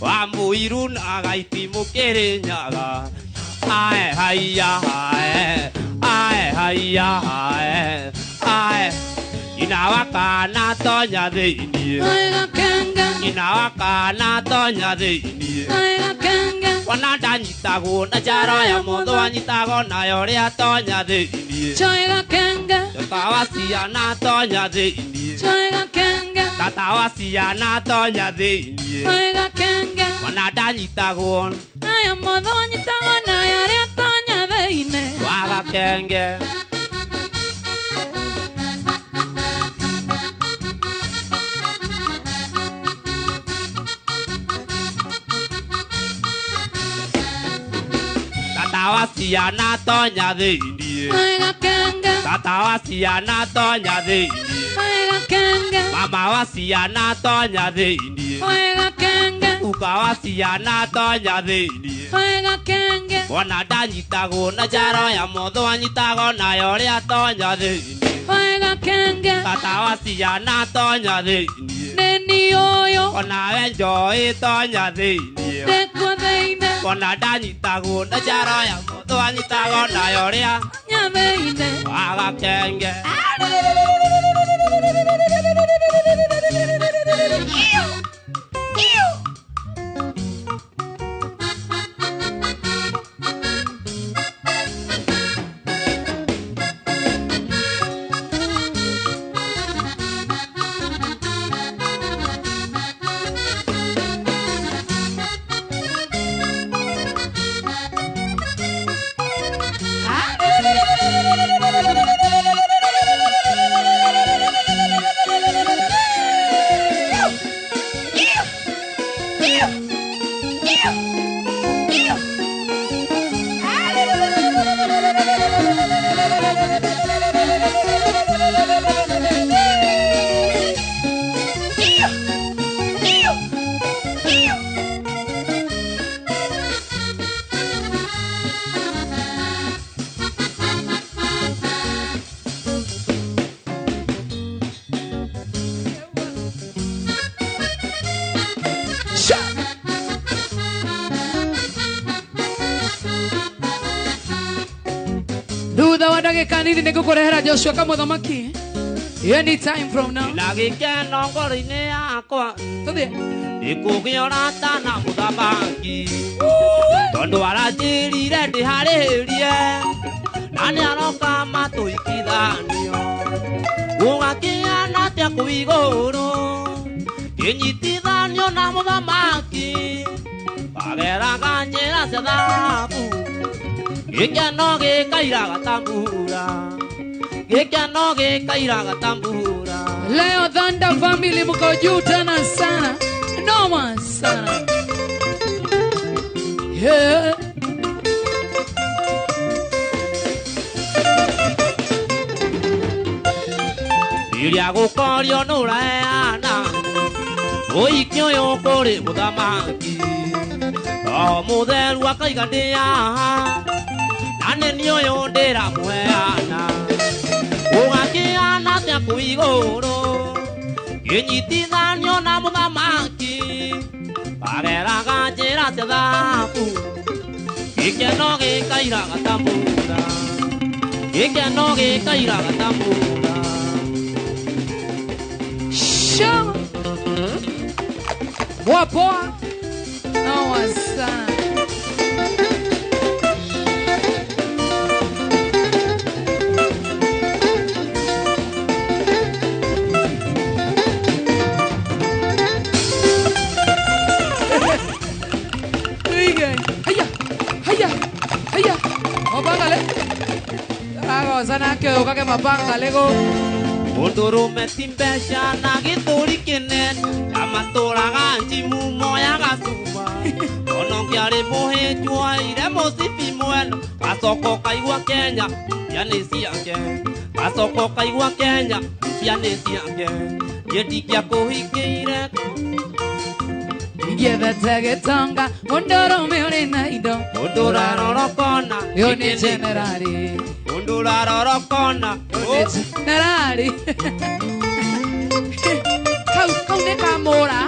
Speaker 3: wa mũiru na gaiti mũkĩrĩnyaga ae haiya ae ae haiya ae ae nyina wa kana tonya thĩiniĩ nyina wa kana tonya thĩiniĩ wana ndanyitagwo na njaro ya mũthũ anyitagwo nayo rĩa tonya thĩiniĩ tata wa ciana tonya thĩiniĩ tata wa ciana tonya thĩiniĩ wana ndanyitagwo
Speaker 1: nayo mũthũ anyitagwo nayo rĩa tonya thĩiniĩ
Speaker 3: wa gakenge. Tata wa ciana tonya thĩinĩ. Tata wa ciana tonya thĩinĩ. Mama wa ciana tonya thĩinĩ. Uka wa ciana tonya thĩinĩ. Mwana ndanyitagwo na njaro ya mũthũ anyitagwo nayo ũrĩa tonya thĩinĩ. Tata wa ciana tonya thĩinĩ. Onawe njoĩ tonya thĩinĩ. Mwana ndanyitagwo na njaro ya mũthũ anyitagwo nayo ũrĩa wagakenge.
Speaker 1: Thutha wa ndagĩka nini nĩngũkũrehera Joshua kamũthamaki. Any time from now.
Speaker 3: Na gĩkeno ngoro-inĩ yakwa.
Speaker 1: Tũthiĩ.
Speaker 3: Nĩkũgĩa ũrata na mũthamaki. Tondũ aranjĩrire ndĩharĩrie. Na nĩaroka matũhikithanio. Gũgakĩana atĩa kũu igũrũ. Kĩnyitithanio na mũthamaki. Wageraga njĩra cia thahabu. Gĩkeno gĩkairaga ta mbura. Gĩkeno gĩkairaga ta mbura.
Speaker 1: Leo Thunder family mko juu tena sana. Noma sana. Yeah.
Speaker 3: Rĩrĩa gũkorio nũraheana. Ũhiki ũyũ kũrĩ mũthamaki. Roho mũtheru akaiga ndĩ haha. Na nĩ niĩ ũyũ ndĩramũheana. Gũgakĩana atĩa kũu igũrũ. Kĩnyitithanio na mũthamaki. Wageraga njĩra cia thahabu. Gĩkeno gĩkairaga ta mbura. Gĩkeno gĩkairaga ta mbura.
Speaker 1: Shama. Poa poa. Noma sana. Haya, haya, haya. Mapangale. Agocana kĩũka mapanga lego.
Speaker 3: Mũndũrũme ti mbeca na gĩthũri kĩnene amatũraga njimu moyaga cuma. Ona ũngĩarĩ mũhĩnju aire mũcibi mwena. Gacoka ũkaigua Kenya mbia nĩ ciake. Gacoka ũkaigua Kenya mbia nĩ ciake. Niĩ ndingĩakũhikĩire.
Speaker 1: Ingĩethete gĩtonga mũndũrũme ũrĩ na indo.
Speaker 3: Mũndũ ũrarora ũkona.
Speaker 1: Ũyũ nĩ jenerali.
Speaker 3: Mũndũ ũrarora ũkona.
Speaker 1: Ũyũ nĩ jenerali. Kau kau nĩ kamũra.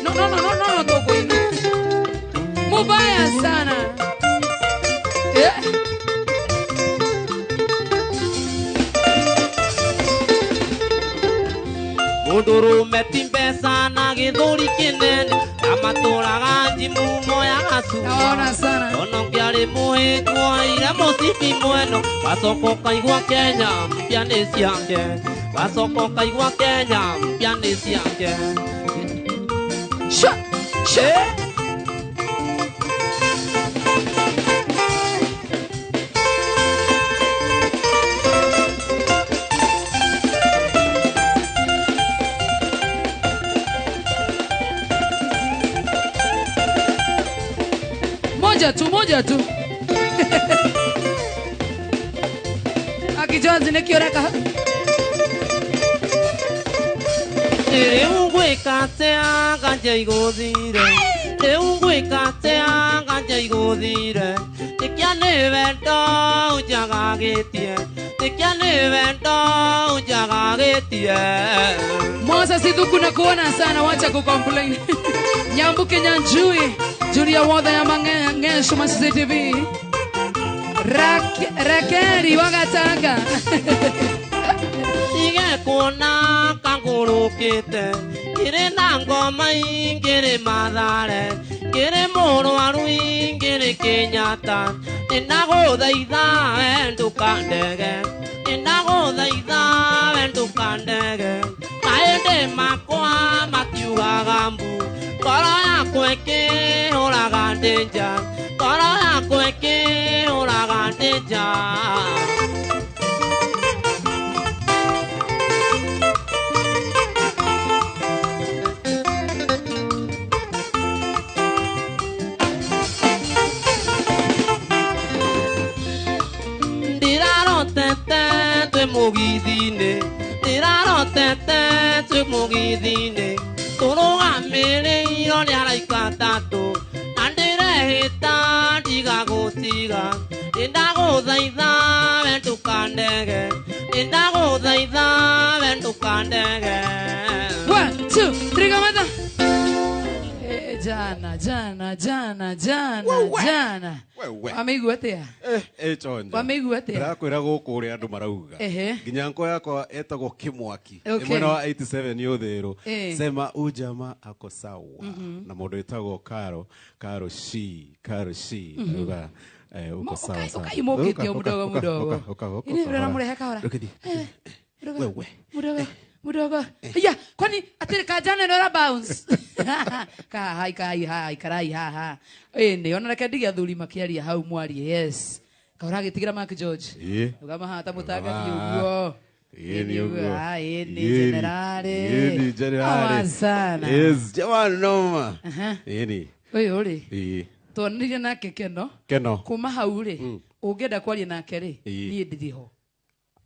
Speaker 1: No no no no no no tũkũina. Mubaya sana. Yeah.
Speaker 3: Mũndũrũme ti mbeca na gĩthũri kĩnene amatũraga njimu moyaga cuma.
Speaker 1: Naona sana.
Speaker 3: Ona ũngĩarĩ mũhĩnju aire mũcibi mwena. Gacoka ũkaigua Kenya mbia nĩ ciake. Gacoka ũkaigua Kenya mbia nĩ ciake.
Speaker 1: Sha, sha. Moja tu, moja tu. Aki Jones nĩkĩ ũreka?
Speaker 3: Rĩu ngwĩka atĩa nganja igũthire? Rĩu ngwĩka atĩa nganja igũthire? Tikia nĩ wendo ũnjagagĩtie. Tikia nĩ wendo ũnjagagĩtie.
Speaker 1: Moses Ithuku na kuona sana, wacha kucomplain. Nyambuke Nyanjui, Julia Wothe ya Mangesho Masisi TV. Rakeri Wagatanga.
Speaker 3: Tige kuona kangũrũkĩte ngĩrĩ na ngoma ngĩrĩ Mathare ngĩrĩ mũrwaru ngĩrĩ Kenyatta nĩndagũthaitha we ndũkandege nĩndagũthaitha we ndũkandege maĩndĩ makwa matiugaga mbu ngoro yakwa ĩkĩhũraga ndĩ nja ngoro yakwa ĩkĩhũraga ndĩ nja. Mũgithi-inĩ ndĩrarotete twĩ mũgithi-inĩ tũrũgamĩrĩirwo nĩ araika atatũ na ndĩrehĩta ndigagũtiga nĩndagũthaitha we ndũkandege nĩndagũthaitha we ndũkandege.
Speaker 1: 1 2 3 kamata. Jana jana jana jana jana. Wameigua atia?
Speaker 2: Chonjo.
Speaker 1: Wameigua atia?
Speaker 2: Ndĩrakwĩra gũkũ ũrĩa andũ marauga. Nginya nko yakwa etagwo Kĩmwaki. Mwena wa 87 nĩ Ũthĩrũ. Sema ujama ako sawa. Na mũndũ wĩtagwo Karo, Karo shi, Karo shi. Auga uko sawa sawa.
Speaker 1: Ukaimũkĩtio mũdogo mũdogo. Ini ũramũrehe kahora.
Speaker 2: Wewe.
Speaker 1: Mũdogo. Mudogo. Ya, kwani atiri kajana nora bounce. Ka hai kai hai karai ha ha. Ene ona reke ndige athuri makiaria hau mwarie. Yes. Kahora gitigira Mark George. Ugama hata mutanga uguo.
Speaker 2: Ene uguo.
Speaker 1: Ah, ene generale.
Speaker 2: Ene generale.
Speaker 1: Sana.
Speaker 2: Yes, jamani noma. Ene.
Speaker 1: Oyo ri. Tuonire nake Keno.
Speaker 2: Keno.
Speaker 1: Kuma hau ri. Ungienda kwaria nake ri. Nie ndiri ho.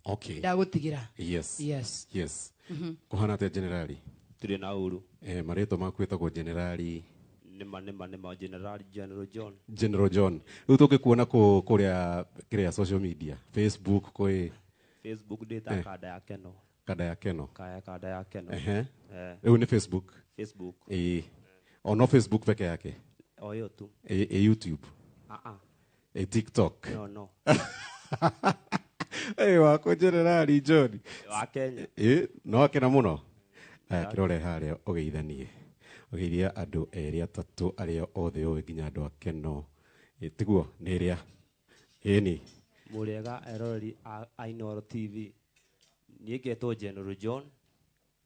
Speaker 2: Okay.
Speaker 1: Ndagutigira.
Speaker 2: Yes.
Speaker 1: Yes.
Speaker 2: Yes. Kuhana atia generali?
Speaker 3: Turi na uru.
Speaker 2: Marĩtwa maku wĩtagwo generali?
Speaker 3: Nĩma nĩma nĩma generali General John.
Speaker 2: General John. Rĩu tũngĩkuona kũrĩa kĩrĩa social media, Facebook kwĩ
Speaker 3: Facebook ndĩta kanda ya Keno.
Speaker 2: Kanda ya Keno.
Speaker 3: Kaya kanda ya Keno.
Speaker 2: Rĩu nĩ Facebook.
Speaker 3: Facebook.
Speaker 2: Ono Facebook peke yake.
Speaker 3: O hiyo tu.
Speaker 2: YouTube. TikTok.
Speaker 3: No no.
Speaker 2: Wako generali John.
Speaker 3: Wa Kenya.
Speaker 2: No akena muno. Aya kirore haria ugeithanie. Ugeithia andu eri atatu aria othe ũĩ nginya andu a Keno. Tiguo nĩ ĩrĩa. Ĩni.
Speaker 3: Mũrĩega eroreri a Inooro TV. Niĩ ngetwo General John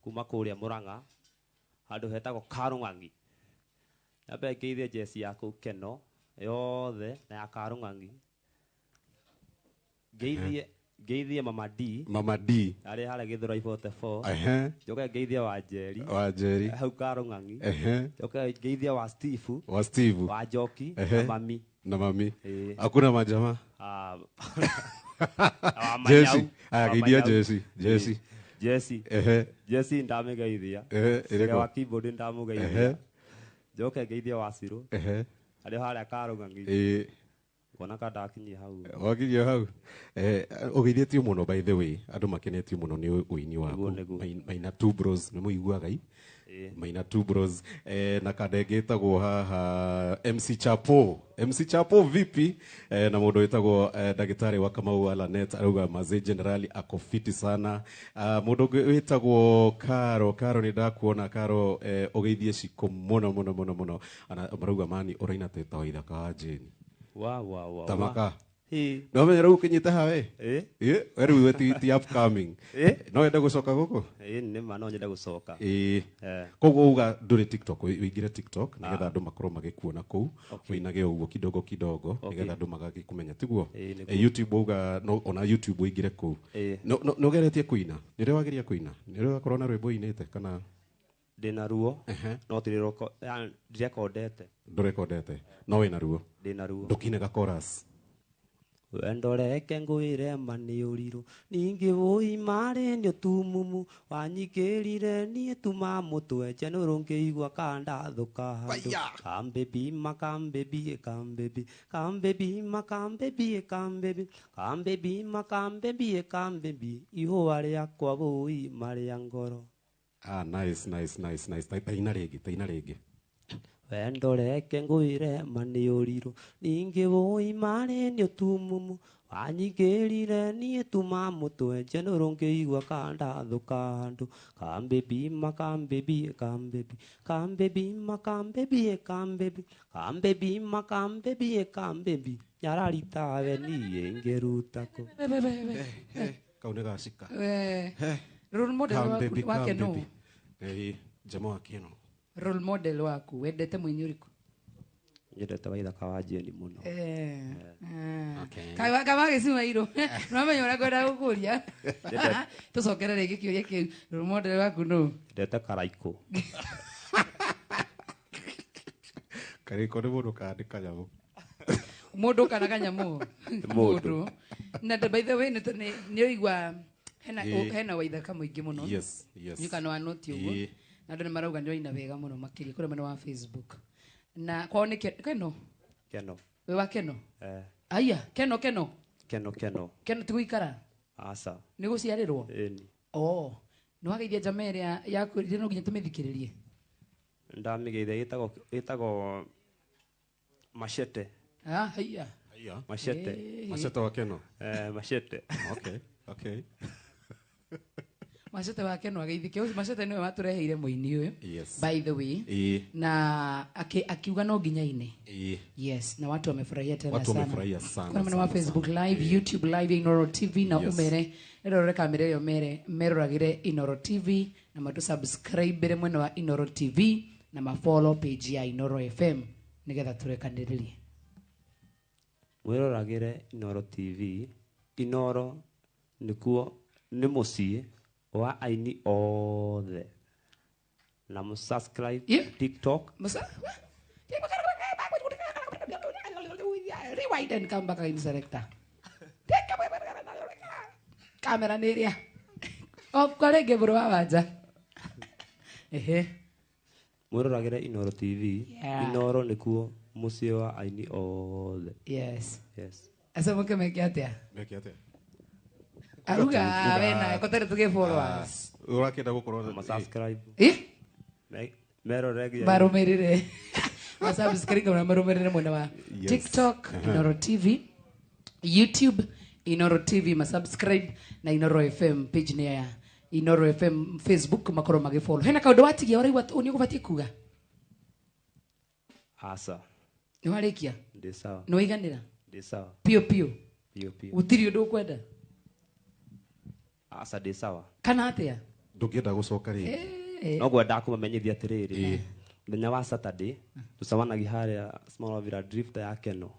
Speaker 3: kuma kũrĩa Murang'a handũ hetagwo Karũng'ang'i. Nyambe ngeithie jeci ya kũu Keno yothe na ya Karũng'ang'i. Ngeithie Mama D.
Speaker 2: Mama D.
Speaker 3: Arĩa harĩa Gĩthũrai 44. Njoke ngeithie Wanjeri.
Speaker 2: Wanjeri.
Speaker 3: Hau Karũng'ang'i. Njoke ngeithie wa Steve.
Speaker 2: Wa Steve.
Speaker 3: Wa Njoki na mami.
Speaker 2: Na mami. Hakuna majamaa.
Speaker 3: Wa Manyau.
Speaker 2: Jesse. Aya ngeithia Jesse. Jesse.
Speaker 3: Jesse. Jesse ndamĩgeithia.
Speaker 2: Ĩrĩkũ?
Speaker 3: Wa keyboard ndamũgeithia. Njoke ngeithie wa Cirũ. Arĩa harĩa Karũng'ang'i. Kuona ka ndakinyia hau.
Speaker 2: Wakinyia hau. Ũgeithĩtio mũno by the way, andũ makenetio mũno nĩ ũini waku. Maina Two Bros nĩ mũiguaga i? Maina Two Bros na kanda ĩngĩ ĩtagwo haha MC Chapo. MC Chapo vipi? Na mũndũ wĩtagwo ndagĩtarĩ wa Kamau wa Lanet arauga mazee generali ako fiti sana. Mũndũ ũngĩ wĩtagwo Karo, Karo nĩ ndakuona Karo, ũgeithie Ciko mũno mũno mũno mũno. Marauga mani ũraina teta wa ithaka wa Jane.
Speaker 3: Wa wa wa.
Speaker 2: Tamaka. No menya rĩu ũkinyĩte ha we? We rĩu we ti upcoming. No wende gũcoka gũkũ?
Speaker 3: Nĩma no nyende gũcoka.
Speaker 2: Koguo uga ndũrĩ TikTok, ũingĩre TikTok nĩgetha andũ makorwo magĩkuona kũu, ũinage ũguo kidogo kidogo nĩgetha andũ magagĩkũmenya tiguo? YouTube uga no ona YouTube ũingĩre kũu. No no ũgeretie kũina? Nĩ ũrĩ wageria kũina? Nĩ ũrĩ wakorwo na rwĩmbo ũinĩte kana
Speaker 3: ndĩna ruo no ndirekondete.
Speaker 2: Ndũrekondete no wĩna ruo?
Speaker 3: Ndĩna ruo.
Speaker 2: Ndũkinaga chorus?
Speaker 3: Wendoreke ngwĩre ma nĩ ũrirũ ningĩ wũi marĩ nĩ ũtumumu wanyingĩrire niĩ tuma mũtwe njenũrũ ngĩigua kandathũka handũ kambebi makambebi kambebi kambebi makambebi kambebi kambebi makambebi kambebi ihũa rĩakwa wũi marĩa ngoro.
Speaker 2: Ah, nice nice nice nice. Taina rĩngĩ, taina rĩngĩ.
Speaker 3: Wendoreke ngwĩre ma nĩ ũrirũ ningĩ wũi marĩ nĩ ũtumumu wanyingĩrire niĩ tuma mũtwe njenũrũ ngĩigua kandathũka handũ kambebi makambebi kambebi kambebi makambebi kambebi kambebi makambebi kambebi nyararitawe niĩ ingĩruta kũ.
Speaker 2: Kau nĩ gacika.
Speaker 1: Role model
Speaker 2: Kambebi,
Speaker 1: wake no.
Speaker 2: kambebi. Jamaa wa Keno.
Speaker 1: Role model waku wendete mũini ũrĩkũ?
Speaker 3: Nyendete Waithaka wa Jane mũno.
Speaker 2: Okay.
Speaker 1: Kama gĩcimairũ nĩwamenya ũrĩa ngwenda gũkũria. Tũcokere rĩngĩ kĩũria kĩu. Role model waku nũ?
Speaker 3: Nyendete Karaikũ.
Speaker 2: Karaikũ nĩ mũndũ kana nĩ kanyamũ?
Speaker 1: Mũndũ kana kanyamũ?
Speaker 3: Mũndũ.
Speaker 1: Na by the way nĩ ũigua hena Waithaka mũingĩ mũno.
Speaker 2: Yes, yes.
Speaker 1: Nĩ kana wa noti ũguo. Na andũ nĩ marauga nĩ waina wega mũno makĩria kũrĩa mwena wa Facebook. Na kwao nĩ Keno?
Speaker 3: Keno.
Speaker 1: Wĩ wa Keno?
Speaker 3: Eh.
Speaker 1: Aya, Keno Keno.
Speaker 3: Keno Keno.
Speaker 1: Keno ti gũikara?
Speaker 3: Aca.
Speaker 1: Nĩ gũciarĩrwo?
Speaker 3: Ĩni.
Speaker 1: Oh, nĩ wageithia jamaa ĩrĩa yaku no nginya tũmĩthikĩrĩrie.
Speaker 3: Ndamĩgeithia ĩtagwo Machete.
Speaker 1: Ah, haiya.
Speaker 2: Haiya.
Speaker 3: Machete.
Speaker 2: Machete wa Keno.
Speaker 3: Machete.
Speaker 2: Okay, okay.
Speaker 1: Machete wa Keno ageithike. Ũcio Machete nĩwe watũreheire mũini ũyũ.
Speaker 2: Yes.
Speaker 1: By the way. Na akiuga no nginya ine. Yes, na watu wamefurahia tena
Speaker 2: watu
Speaker 1: sana.
Speaker 2: Wamefurahia sana.
Speaker 1: Kuna mwana wa Facebook Live, YouTube Live, Inoro TV na
Speaker 2: Yes.
Speaker 1: umere. Nerore kamera yo mere meroragire Inoro TV na matu subscribe mwena wa Inoro TV na ma follow page ya Inoro FM nigetha turekaniririe.
Speaker 3: Mwiroragire Inoro TV. Inoro nikuo nĩ mũciĩ wa aini othe. Na mu subscribe TikTok.
Speaker 1: Rewind and come back in selector. Kamera nĩ ĩrĩa. Off kwa rĩngĩ bũrũ wa wanja. Ehe.
Speaker 3: Mwiroragire Inoro TV.
Speaker 1: Yeah.
Speaker 3: Inoro nĩkuo mũciĩ wa aini othe.
Speaker 1: Yes.
Speaker 3: Yes.
Speaker 1: Asa mũke meke atĩa?
Speaker 2: Meke atĩa?
Speaker 1: Aruga wena kotere tuge followers.
Speaker 2: Ũrakĩenda gũkorwo
Speaker 3: na subscribe.
Speaker 1: Eh?
Speaker 3: Merorege.
Speaker 1: Marumirire. Ma subscribe na marumirire mwena wa TikTok, Inoro TV, YouTube, Inoro TV, ma subscribe na Inoro FM page ni ya Inoro FM Facebook makorwo magifollow. Hena kaundu watigia ũraigua ũni ũgũbatiĩ kuga?
Speaker 3: Asa.
Speaker 1: Nĩ warĩkia?
Speaker 3: Ndi sawa.
Speaker 1: Nĩ waiganĩra?
Speaker 3: Ndi sawa.
Speaker 1: Pio pio.
Speaker 3: Pio pio.
Speaker 1: Gũtirĩ ũndũ ũkwenda?
Speaker 3: Asa ndi sawa.
Speaker 1: Kana atĩa?
Speaker 2: Ndũngĩenda gũcoka rĩngĩ.
Speaker 3: No ngwenda kũmamenyithia atĩrĩrĩ. Mũthenya wa Saturday tũcemanagia harĩa Small Villa Drift ya Keno.